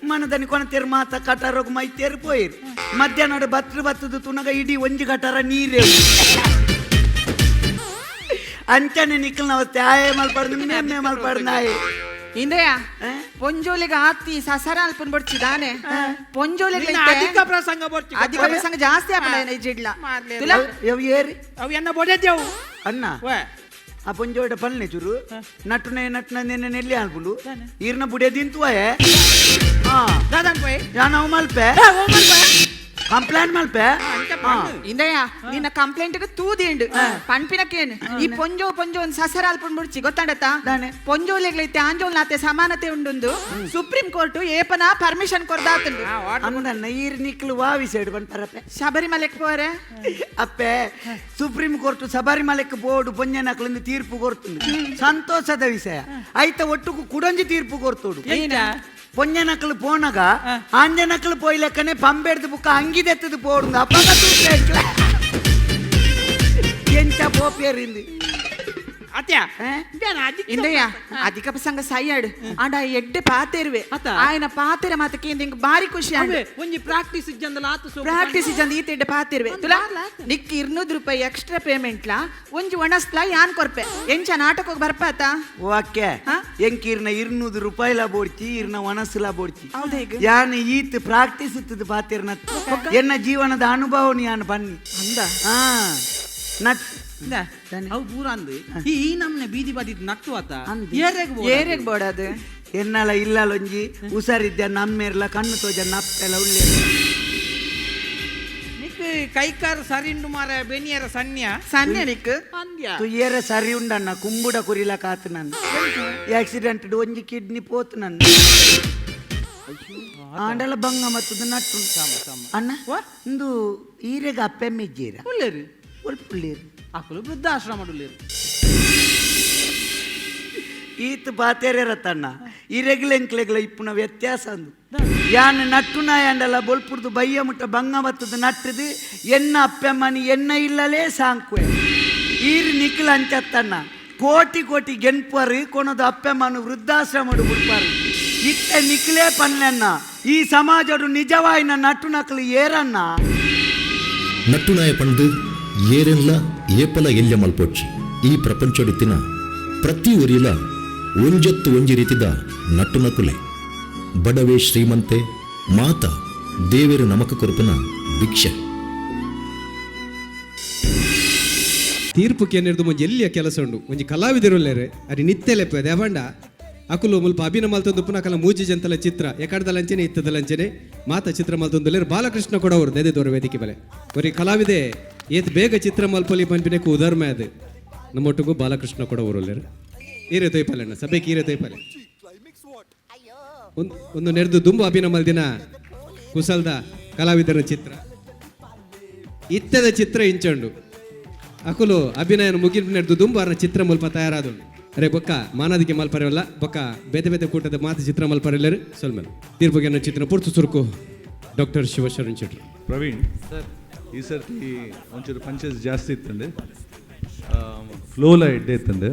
ಮನದನಿ ಕೊನತೇರು ಮಾತ ಕಟಾರೋಗ ಮೈತೇರು ಪೋಯಿರು ಮಧ್ಯಾಹ್ನ ಬತ್ರು ಬತ್ತದು ತುನಗ ಇಡೀ ಒಂಜಿ ಕಟಾರ ನೀರೇ ಅಂಚನೆ ನಿಕ್ಕಲ್ನ ಅವಸ್ಥೆ ಆಯೆ ಮಲ್ಪಾಡ್ದು ಮೇಮ್ಮೆ ಮಲ್ಪಾಡ್ದು ಆಯೆ. ಇಂದೆಯ ಪೊಂಜೋಲಿಗೆ ಆತಿ ಸಸರ ಅಲ್ಪನ್ ಬಡ್ಚಿದಾನೆ ಪೊಂಜೋಲಿಗೆ ನಿನ್ನ ಅಧಿಕ ಪ್ರಸಂಗ ಬರ್ಚಿ. ಅಧಿಕ ಪ್ರಸಂಗ ಜಾಸ್ತಿ ಆಪಣ ಈ ಜಿಡ್ಲ ಮಾರ್ಲೆ. ತುಲಾ? ಅವು ಏರಿ ಅವು ಎನ್ನ ಬೊಡೆದೇವು. ಅಣ್ಣ ಆ ಪೊಂಜೋಡ ಪಲ್ನೆ ಚೂರು ನಟುನೆ ನಟುನ ನಿನ್ನೆ ನೆಲ್ಲಿ ಆಲ್ಪುಂಡು ಈರ್ನ ಬುಡೆ ತಿಂತುವಾಯೆ ಹಾ ದಾದನ್ ಪೋಯ್ ಯಾನವು ಮಲ್ಪೆ ಕಂಪ್ಲೇಂಟ್ ಮಲ್ಪೆ. ಇಂದಯ್ಯ ನಿನ್ನ ಕಂಪ್ಲೇಂಟ್ ತೂದಿಂಡು ಪನ್ಪಿನಕೇನು ಈ ಪೊಂಜೋ ಪೊಂಜೋ ಒಂದ್ ಸಸರ ಅಲ್ಪುಂಡು ಬುಡ್ಚಿ ಗೊತ್ತಾಂಡತ್ತ. ದಾನೆ? ಪೊಂಜೋಲೆಗ್ಲೈತೆ ಆಂಜೋಲ್ನಾತೆ ಸಮಾನತೆ ಉಂಡುಂದು ಸುಪ್ರೀಂ ಕೋರ್ಟ್ ಏಪನ ಪರ್ಮಿಷನ್ ಕೊರ್ದಾತುಂಡು. ಅಂದನ್ನ ಈರ್ ನಿಕ್ಲು ವಾವಿ ಸೈಡ್ ಬಂತಾರಪ್ಪೆ. ಶಬರಿಮಲೆಕ್ ಪೋರೆ. ಅಪ್ಪೆ ಸುಪ್ರೀಂ ಕೋರ್ಟ್ ಶಬರಿಮಲೆಕ್ ಬೋರ್ಡ್ ಪೊಂಜನಕ್ಲಿಂದ ತೀರ್ಪು ಕೊರ್ತುಂಡು ಸಂತೋಷದ ವಿಷಯ ಐತ ಒಟ್ಟುಕು ಕುಡೊಂಜಿ ತೀರ್ಪು ಕೊರ್ತೋಡು ಪೊಂಜನಕ್ಲು ಪೋನಗ ಆಂಜನಕ್ಲು ಪೋಯ್ಲೆಕ್ಕನೆ ಪಂಬೆಡ್ದು ಬುಕ್ಕ ಅಂಗಿದೆತ್ತದು ಪೋಡುಂದು ಅಪ್ಪಗ ತೂಪೆ ಎಂಚ ಪೋಪೇರಿಂದು. ಅತ್ಯ. ಆ? ಇಂದಯ್ಯ, ಅಧಿಕ ಪ್ರಸಂಗ ಸೈಯಾಡು ಆಂಡ ಎಡ್ಡೆ ಪಾತೆರುವೆ. ಅತ್ತ? ಆಯನ ಪಾತೆರ ಮಾತಕ್ಕೆ ಇಂಕ್ ಬಾರಿ ಖುಷಿ ಆಂಡ್. ಅವೇ ಒಂಜಿ ಪ್ರಾಕ್ಟೀಸ್ ಇಜ್ಜಂದಲ ಆತು ಸೋಕು. ಪ್ರಾಕ್ಟೀಸ್ ಇಜ್ಜಂದ ಈತ ಎಡ್ಡೆ ಪಾತೆರುವೆ. ತುಲಾ ನಿಕ್ 200 ರೂಪಾಯಿ ಎಕ್ಸ್ಟ್ರಾ ಪೇಮೆಂಟ್ ಲಾ, ಒಂಜಿ ಒಣಸ್ಲಾ ಯಾನ್ ಕೊರ್ಪೆ. ಎಂಚ, ನಾಟಕ ಬರ್ಪಾತ? ಓಕೆ. ಹಾ? ಎಂಕ್ ಇರ್ನ 200 ರೂಪಾಯಿಲ ಬೋಡ್ಚಿ, ಇರ್ನ ಒಣಸುಲ ಬೋಡ್ಚಿ. ಹೌದಾ ಈಗ? ಯಾನ್ ಈತ್ ಪ್ರಾಕ್ಟೀಸ್ ಇತ್ತದ ಪಾತಿರ್ನ, ಎನ್ನ ಜೀವನದ ಅನುಭವ ಯಾನ್ ಬನ್ನಿ. ಅಂದ? ಹಾ, ನಟ್ ಇಂದ, ಅವು ಪೂರ ಅಂದ್ ಈ ಈ ನಮ್ನೆ ಬೀದಿ ಬದಿ ನಟ್ಟು ಆತ. ಅಂದ್. ಏರೆಗ್ ಬೋಡಾದ್? ಏರೆಗ್ ಬೋಡದು? ಎನ್ನಲ ಇಲ್ಲಲೊಂಜಿ ಹುಷಾರಿದ್ದ ನಮ್ಮೇರ್ಲ ಕಣ್ಣು ತೋಜ ನಪ್ಪೆಲ ಉಳ್ಳೆ. ನಿಕ್ ಕೈಕಾರ್ ಸರಿಂಡು ಮಾರ, ಬೆನಿಯರ ಸನ್ಯ. ಸಣ್ಣ ನಿಕ್. ಅಂದ್ಯ? ತುಯ್ಯರ ಸರಿ ಉಂಡಣ್ಣ, ಕುಂಬುಡ ಕುರಿಲ ಕಾತು. ನನ್ನ ಆಕ್ಸಿಡೆಂಟ್ ಒಂಜಿ ಕಿಡ್ನಿ ಪೋತು ನನ್ನ. ಆಂಡಲ ಬಂಗ ಮತ್ತದ ನಟ್ಟು ಅಣ್ಣ. ಇಂದು ಈರೆಗ ಅಪ್ಪೆಮ್ಮಿಜ್ಜೀರ? ಉಲ್ಲೇರು. ಉಲ್ಪುಳ್ಳೇರು. ಅಕುಲು ವೃದ್ಧಾಶ್ರಮ ಉಲ್ಲೇರು. ಈತ್ ಬಾತೇರೆ ತಣ್ಣ, ಇರೆಗ್ಲೆಂಕ್ಲೆಗ್ಲ ಇಪ್ಪುನ ವ್ಯತ್ಯಾಸ ಅಂದು. ಯಾನ್ ನಟ್ಟು ನಾಯಂಡಲ ಬೊಲ್ಪುರ್ದು ಬಯ್ಯ ಮುಟ್ಟ ಬಂಗ ಬತ್ತದ ನಟ್ಟದು ಎನ್ನ ಅಪ್ಪೆಮ್ಮನಿ ಎನ್ನ ಇಲ್ಲಲೇ ಸಾಂಕುವೆ. ಈರ್ ನಿಕ್ಲ ಅಂಚತ್ತಣ್ಣ, ಕೋಟಿ ಕೋಟಿ ಗೆನ್ಪರು ಕೊನದು ಅಪ್ಪೆಮ್ಮನು ವೃದ್ಧಾಶ್ರಮಡು ಬಿಡ್ಪಾರು. ಇತ್ತ ನಿಕ್ಲೇ ಪನ್ಲೆನ್ನ, ಈ ಸಮಾಜಡು ನಿಜವಾಯಿನ ನಟ್ಟು ನಕಲು ಏರನ್ನ? ನಟ್ಟುನಾಯ ಪಂಡು ಏರೆನ್ಲ ಏಪಲ ಎಲ್ಯ ಮಲ್ಪೊಚ್ಚಿ. ಈ ಪ್ರಪಂಚೊಡಿತ್ತಿನ ಪ್ರತಿ ಒರಿಲ ಒಂಜತ್ತು ಒಂಜಿ ರೀತಿದ ನಟ್ಟುನಕುಲೆ. ಬಡವೆ ಶ್ರೀಮಂತೆ ಮಾತ ದೇವೆರು ನಮಕ ಕೊರಪುನ ಭಿಕ್ಷೆ. ತೀರ್ಪು ಕೇನಿರ್ದು ಒಂಜಿ ಎಲ್ಲಿಯ ಕೆಲಸ ಉಂಡು. ಒಂಜಿ ಕಲಾವಿದರುಲ್ಲೇರೆ ಅರಿ ನಿತ್ಯ ಲೆಪ್ಪ ದೇವಂಡ ಅಕುಲು ಮುಲ್ಪ ಅಭಿನಯ ಮಲ್ತೊಂದು ಪುನಃ ಅಕಲ ಮೂಜಿ ಜಂತಲ ಚಿತ್ರ ಎಕಡ್ದ ಲಂಚನೆ ಇತ್ತದ ಲಂಚನೆ ಮಾತ ಚಿತ್ರ ಮಲ್ತೊಂದುಲ್ಲೇರು. ಬಾಲಕೃಷ್ಣ ಕೊಡವರು ನೆದೆ ದೊರ ವೇದಿಕೆ ಬಲೆ. ಒರಿ ಕಲಾವಿದೆ ಏತ್ ಬೇಗ ಚಿತ್ರ ಮಲ್ಪೊಲಿ ಪನ್ಪಿನೆಕ್ಕು ಉದಾಹರಣೆ ಅದು. ನಮ್ಮೊಟ್ಟಿಗೂ ಬಾಲಕೃಷ್ಣ ಕೊಡವರು ಉಲ್ಲೇರು. ಈರೆ ತೊಯ್ಪಲೆಣ್ಣ, ಸಭೆಗೆ ಈರೆ ತೊಯ್ಪಲೆ. ಒಂದು ಒಂದು ನೆರೆದು ದುಂಬು ಅಭಿನಯ ಮಲ್ದಿನ ಕುಸಲ್ದ ಕಲಾವಿದರ ಚಿತ್ರ, ಇತ್ತದ ಚಿತ್ರ ಇಂಚಂಡು. ಅಕುಲು ಅಭಿನಯನ ಮುಗಿನ ನೆಡ್ದು ದುಂಬು ಅರ್ನ ಚಿತ್ರ ಮುಲ್ಪ ತಯಾರಾದುಂಡು. ಅರೆ ಬೊಕ್ಕ ಮಾನಾದಿಗೆ ಮಲ್ಪರೆವಲ್ಲ, ಬೊಕ್ಕ ಬೇತೆ ಬೇತೆ ಕೂಟದ ಮಾತು ಚಿತ್ರ ಮಲ್ಪರೆಲ್ಲರು ಸೊಲ್ಮೆಲ್. ತೀರ್ಪುಗೆ ಚಿತ್ರ ಪೂರ್ತು ಸುರುಕು ಡಾಕ್ಟರ್ ಶಿವಶರಣ್ ಶೆಟ್ರು. ಪ್ರವೀಣ್ ಸರ್, ಈ ಸರ್ತಿ ಒಂಚೂರು ಪಂಚಸ್ ಜಾಸ್ತಿ ಇತ್ತಂಡೆ, ಫ್ಲೋಲ ಎಡ್ಡೆ ಇತ್ತಂಡೆ.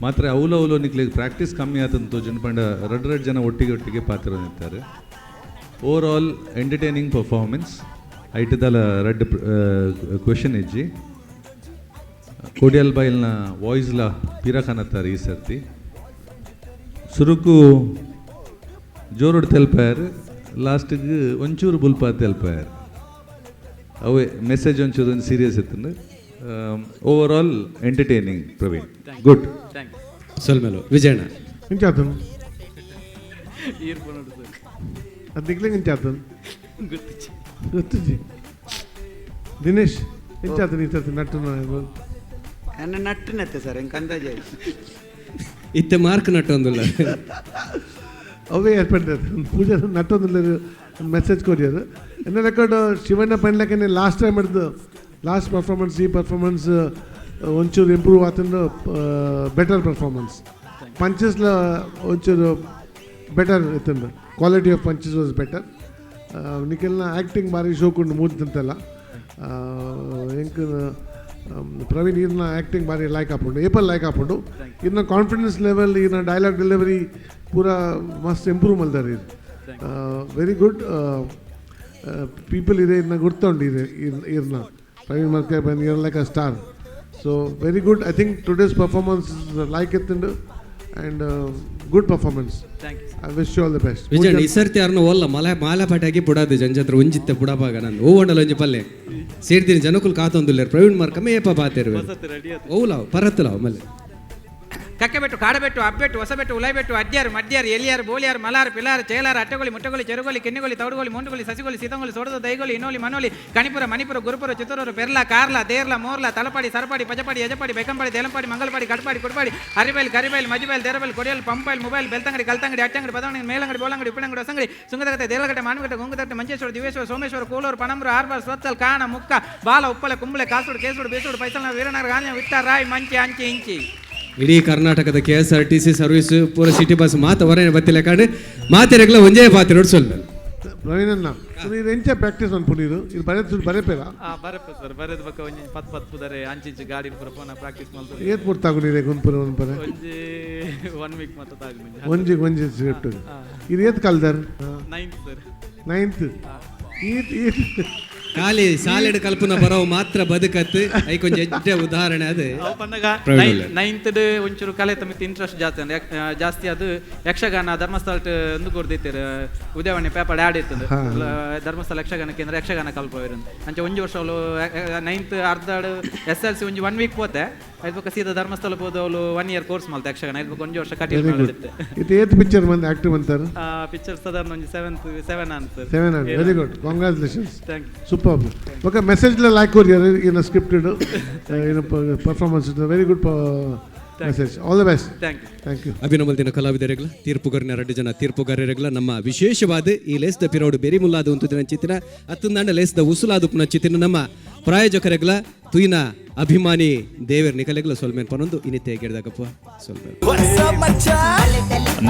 ಮಾತ್ರ ಅವಲು ಅವಲು ನಿಕ್ಲಿಗೆ ಪ್ರಾಕ್ಟೀಸ್ ಕಮ್ಮಿ ಆತಂತ ತೋಜುಂಡು ಪಂಡ ರಡ್ ರಡ್ ಜನ ಒಟ್ಟಿಗೆ ಒಟ್ಟಿಗೆ ಪಾತ್ರ ನಿಂತಾರೆ. ಓವರ್ ಆಲ್ ಎಂಟರ್ಟೈನಿಂಗ್ ಪರ್ಫಾರ್ಮೆನ್ಸ್, ಐಟದಲ ರಡ್ಡ್ ಕ್ವೆಶನ್ ಇಜ್ಜಿ. ಕೋಡಿಯಲ್ ಬೈಲ್ನ ವಾಯ್ಸ್ಲ ಪಿರ ಕನತ್ತಾರೆ. ಈ ಸರ್ತಿ ಸುರುಕು ಜೋರುಡು ತೆಲ್ಪಾಯರ್, ಲಾಸ್ಟಿಗೆ ಒಂಚೂರು ಬುಲ್ಪಾ ತೆಲ್ಪಾಯರ್. ಅವೇ ಮೆಸೇಜ್ ಒಂಚೂರು ಒಂದು ಸೀರಿಯಸ್ ಇತ್ತು. ಓವರ್ ಆಲ್ ಎಂಟರ್ಟೈನಿಂಗ್ ಪ್ರವೀಣ್, ಗುಡ್. ಸೊಲ್ಮೆಲು. ವಿಜಯಣ್ಣ. ಇಂಚಾತನು ಅದು ನಿಕ್ಲಿಂಗ್ ಇಂಚಾತನು ಗೊತ್ತಿಜಿ. ದಿನೇಶ್, ಇಂಚಾತನು ಈ ಸರ್ತಿ ನಟ್ಟು? ನನ್ನ ನಟ್ಟುನತ್ತೆ ಸರ್, ಎಂಕ್ ಅಂದಾಜೆ. ಇತ್ತೆ ಮಾರ್ಕ್ ನಟ್ಟೊಂದುಲ್ಲ. ಅವೇ ಏರ್ಪಡ್ತಾರೆ ಪೂಜೆ ನಟ್ಟೊಂದು ಮೆಸೇಜ್ ಕೊರಿಯರ್. ಎನ್ನ ರೆಕಾರ್ಡ್ ಶಿವಣ್ಣ ಪನ್ಲೆಕ್ಕನೆ ಲಾಸ್ಟ್ ಟೈಮ್ ಹಿಡ್ದು ಲಾಸ್ಟ್ ಪರ್ಫಾರ್ಮೆನ್ಸ್, ಈ ಪರ್ಫಾರ್ಮೆನ್ಸ್ ಒಂಚೂರು ಇಂಪ್ರೂವ್ ಆತಂದು. ಬೆಟರ್ ಪರ್ಫಾರ್ಮೆನ್ಸ್, ಪಂಚಸ್ಲ ಒಂಚೂರು ಬೆಟರ್ ಇತ್ತಂದು. Quality of punches was better. ನಿಖಲ್ನ ಆ್ಯಕ್ಟಿಂಗ್ ಭಾರಿ ಶೋಕುಂಡು ಮೂಡ್ತಂತೆಲ್ಲ. ಎಂಕ್ ಪ್ರವೀಣ್ ಈರ್ನ ಆ್ಯಕ್ಟಿಂಗ್ ಭಾರಿ ಲೈಕ್ ಆಪುಂಡು, ಏಪಲ್ ಲೈಕ್ ಆಪುಂಡು. ಇರ್ನ ಕಾನ್ಫಿಡೆನ್ಸ್ ಲೆವೆಲ್, ಈರ್ನ ಡೈಲಾಗ್ ಡೆಲಿವರಿ ಪೂರ ಮಸ್ತ್ ಇಂಪ್ರೂವ್ ಮಲ್ದಾರೆ ಇರ್. ವೆರಿ ಗುಡ್ ಪೀಪಲ್ ಇದೆ ಇರ್ನ ಗುರ್ತುಂಡು ಇದೆ ಇರ್ನ. ಪ್ರವೀಣ್ ಮಲ್ಕೆ ಬಂದು ಇರ್ like a star, so very good. I think today's performance like ಇತ್ತುಂಡು and good performance. I wish you all the best. Vijayanna, ಈ ಸರ್ತಿ ಯಾರನ್ನ ಒಲ್ಲ ಮಲ ಮಾಲಪಾಟಾಗಿ ಬುಡಾದು ಜಂಜತ್ರ ಒಂಜಿತ್ತೆ ಬುಡಬಾಗ. ನಾನು ಓವಂಡಲ ಒಂಜಿ ಪಲ್ಲೆ ಸೇರ್ತೀನಿ. ಜನಕುಲ್ ಕಾತೊಂದುಲ್ಲೇರು, ಪ್ರವೀಣ್ ಮಾರ್ಕಮ್ಮೆ ಏಪ ಬಾತೇರು ಓಲಾವ್ ಪರತ್ತಲಾವ್ ಮಲ್ಲೆ. ಕಕ್ಕೆಬೆಟ್ಟು, ಕಾಡಬೆಟ್ಟು, ಅಬ್ಬೆಟ್ಟು, ಹೊಸಬೆಟ್ಟು, ಉಲೈಬೆಟ್ಟು, ಅಡ್ಯಾರು, ಮಡ್ಯಾರು, ಎಲಿಯಾರು, ಬೋಲಿಯಾರು, ಮಲಾರು, ಪಿಲಾರು, ಚೇಲಾರು, ಅಟ್ಟೆಗೊಳಿ, ಮುಟ್ಟೆಗೊಳಿ, ಚೆರುಗೊಳಿ, ಕೆನ್ನೆಗೊಳಿ, ತೌಡುಗೊಳಿ, ಮುಂಡುಗೊಳಿ, ಸಸಿಗೊಳಿ, ಸೀತಂಗೊಳಿ, ಸೊಡದ ದೈಗೊಳಿ, ಇನೋಲಿ, ಮನೋಲಿ, ಕಣಿಪುರ, ಮಣಿಪುರ, ಗುರುಪುರ, ಚಿತ್ತೂರು, ಪೆರ್ಲ, ಕಾರ್ಲ, ದೇರ್ಲ, ಮೋರ್ಲ, ತಲಪಾಡಿ, ಸರಪಾಡಿ, ಪಜಪಾಡಿ, ಯಜಪಾಡಿ, ಬೆಕ್ಕಂಪಾಡಿ, ದೇಲಂಪಾಡಿ, ಮಂಗಲಪಾಡಿ, ಕಟ್ಪಾಡಿ, ಕುಡ್ಪಾಡಿ, ಅರಿಬೈಲ್, ಕರಿಬೈಲ್, ಮಜಿಬೈಲ್, ದೇರಬೈಲ್, ಕೊಡಿಯಲ್, ಪಂಪೈಲ್, ಮೊಬೈಲ್, ಬೆಲ್ತಂಗಡಿ, ಕಲ್ತಂಗಡಿ, ಅಟ್ಟಂಗಡಿ, ಬದವಣಿ, ಮೇಲಂಗಡಿ, ಬೋಲಂಗಡಿ, ಉಪ್ಪಿನಂಗಡಿ, ಹೊಸಂಗಡಿ, ಸುಂಗದಗತೆ, ದೇಲಗಟ್ಟೆ, ಮಾನಗಟ್ಟೆ, ಗುಂಗುದಟ್ಟೆ, ಮಂಜೇಶ್ವರ, ದಿವೇಶ್ವರ, ಸೋಮೇಶ್ವರ, ಕೋಲೂರು, ಪಣಂಬೂರು, ಆರ್ಬಾರ್, ಸ್ವತ್ತಲ್, ಕಾಣ, ಮುಕ್ಕ, ಬಾಲ, ಉಪ್ಪಲೆ, ಕುಂಬಳೆ, ಕಾಸೋಡು, ಕೇಸೋಡು, ಬೇಸೋಡು, ಪೈಸಲ್ನ, ವೀರನಗರ, ಗಾಂಜ, ವಿಟ್ಟ, ರಾಯ್, ಮಂಚಿ, ಅಂಚಿ, ಇಂಚಿ. ಇಡೀ ಕರ್ನಾಟಕದ ಕೆಎಸ್ಆರ್ಟಿಸಿ ಸರ್ವಿಸ್ ಪೂರ ಸಿಟಿ ಬಸ್ ಮಾತ ಹೊರನೆ ಬತ್ತಿಲ್ಲ ಕಾಂಡು ಮಾತೆರೆಗ್ಲ ಒಂಜೇ ಪಾತ್ರೆ ಸೊಲ್ಮೆಲ್. ಪ್ರವೀಣಣ್ಣ. ನೀರು ಎಂಚ ಪ್ರಾಕ್ಟೀಸ್ ಮನ್ಪುನೀರು ಇದು ಬರೆ ಬರೆಪೇರ? ಆ ಬರಪ್ಪ ಸರ್, ಬರೆದ ಬೊಕ್ಕ ಒಂಜಿ ಪತ್ ಪತ್ ಪುದರೆ ಅಂಚಿಂಚು ಗಾಡಿ ಪೂರ ಪೋನ ಪ್ರಾಕ್ಟೀಸ್ ಮಲ್ತು. ಏತ್ ಪೊರ್ತಾಗು ನೀರೆ ಗುಂಪುರ ಮನ್ಪರೆ? ಒಂಜಿ ಒನ್ ವೀಕ್ ಮಾತ ತಾಗು. ಒಂಜಿ ಒಂಜಿ ಸ್ಕ್ರಿಪ್ಟ್. ಇದು ಏತ್ ಕಲ್ದಾರ್? Ninth sir. Ninth. ಈತ್ ಈತ್ ಖಾಲಿ ಸಾಲೆಡ್ ಕಲ್ಪನ ಬರವು ಮಾತ್ರ ಬದುಕತ್ತು, ಐಕೊಂಜಿ ಎಡ್ಡೆ ಉದಾಹರಣೆ ಅದು. ಅವು ಪನ್ನಗ ಪ್ರವೀಣ್ ಉಲ್ಲೆರ್. ನೈನ್ತ್ ಒಂಚೂರು ಕಲೆ ಮಿತ್ತು ಇಂಟ್ರೆಸ್ಟ್ ಜಾಸ್ತಿ ಅಂದ್ರೆ ಜಾಸ್ತಿ. ಅದು ಯಕ್ಷಗಾನ ಧರ್ಮಸ್ಥಳ ಒಂದು ಕೊರ್ದಿತ್ತೆರ್, ಉದಯವಾಣಿ ಪೇಪರ್ ಆ್ಯಡ್ ಇತ್ತು. ಧರ್ಮಸ್ಥಳ ಯಕ್ಷಗಾನ ಕೇಂದ್ರ ಯಕ್ಷಗಾನ ಕಲ್ಪವೇರು ಅಂಚೆ ಒಂಜಿ ವರ್ಷ ಅವಳು ನೈನ್ತ್ ಅರ್ಧ ಎಸ್ ಎಲ್ ಸಿ ಒಂಜಿ ಒನ್ ವೀಕ್ ಪೋತೆ. ಐದು ಸೀದಾ ಧರ್ಮಸ್ಥಳ ಪೋದು ಅವಳು ಒನ್ ಇಯರ್ ಕೋರ್ಸ್ ಮಲ್ತೆ ಯಕ್ಷಗಾನ. ಐದು ಒಂಜಿ ವರ್ಷ ಕಟೀಲ್. Very good. ಇದು ಏತ್ ಪಿಕ್ಚರ್ ಮಂದಿ ಆಕ್ಟಿವ್ ಅಂತಾರೆ? ಪಿಕ್ಚರ್ ಸಾಧಾರಣ ಒಂಜಿ seventh seven on sir. Seven on. Very good, congratulations. Thank you. Super. Okay, message like courier in scripted in performance. Very good message. All the best. Thank you. Thank you. ಅಭಿನಮಲ್ದಿನ ಕಲಾವಿದರೆಗ್ಲ, ತೀರ್ಪುಗಾರನ ಎರಡು ಜನ ತೀರ್ಪುಗಾರರೆಗ್ಲ, ನಮ್ಮ ವಿಶೇಷವಾದ ಈ ಲೇಸ್ದ ಪಿರೋಡು ಬೆರಿ ಮುಲ್ಲಾದ ಉಂತುದಿನ ಚಿತ್ತಿನ ಅತ್ತಂದಾಂಡ ಲೇಸ್ದ ಉಸುಲಾದ ಉಪ್ಪುನ ಚಿತ್ತಿನ ನಮ್ಮ ಪ್ರಾಯೋಜಕರೆಗ್ಲ, ತುಯಿನ ಅಭಿಮಾನಿ ದೇವೆರ್ ನಿಕಲೆಗ್ಲ ಸೊಲ್ಮೆನ್ ಪನೊಂದು ಇನಿತೆ ಗೆಡ್ದಾಗಪ್ಪ ಸೊಲ್ಮೆ.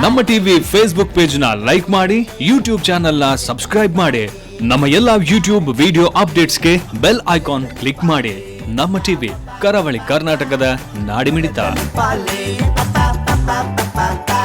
ನಮ್ಮ ಟಿವಿ ಫೇಸ್ಬುಕ್ ಪೇಜ್ ನ ಲೈಕ್ ಮಾಡಿ, ಯೂಟ್ಯೂಬ್ ಚಾನೆಲ್ ನ ಸಬ್ಸ್ಕ್ರೈಬ್ ಮಾಡಿ, ನಮ್ಮ ಎಲ್ಲಾ ಯೂಟ್ಯೂಬ್ ವಿಡಿಯೋ ಅಪ್ಡೇಟ್ಸ್ಗೆ ಬೆಲ್ ಐಕಾನ್ ಕ್ಲಿಕ್ ಮಾಡಿ. ನಮ್ಮ ಟಿವಿ, ಕರಾವಳಿ ಕರ್ನಾಟಕದ ನಾಡಿಮಿಡಿತ. ಪಾಲೆ ಪಾ ಪಾ ಪಾ ಪಾ ಪಾ.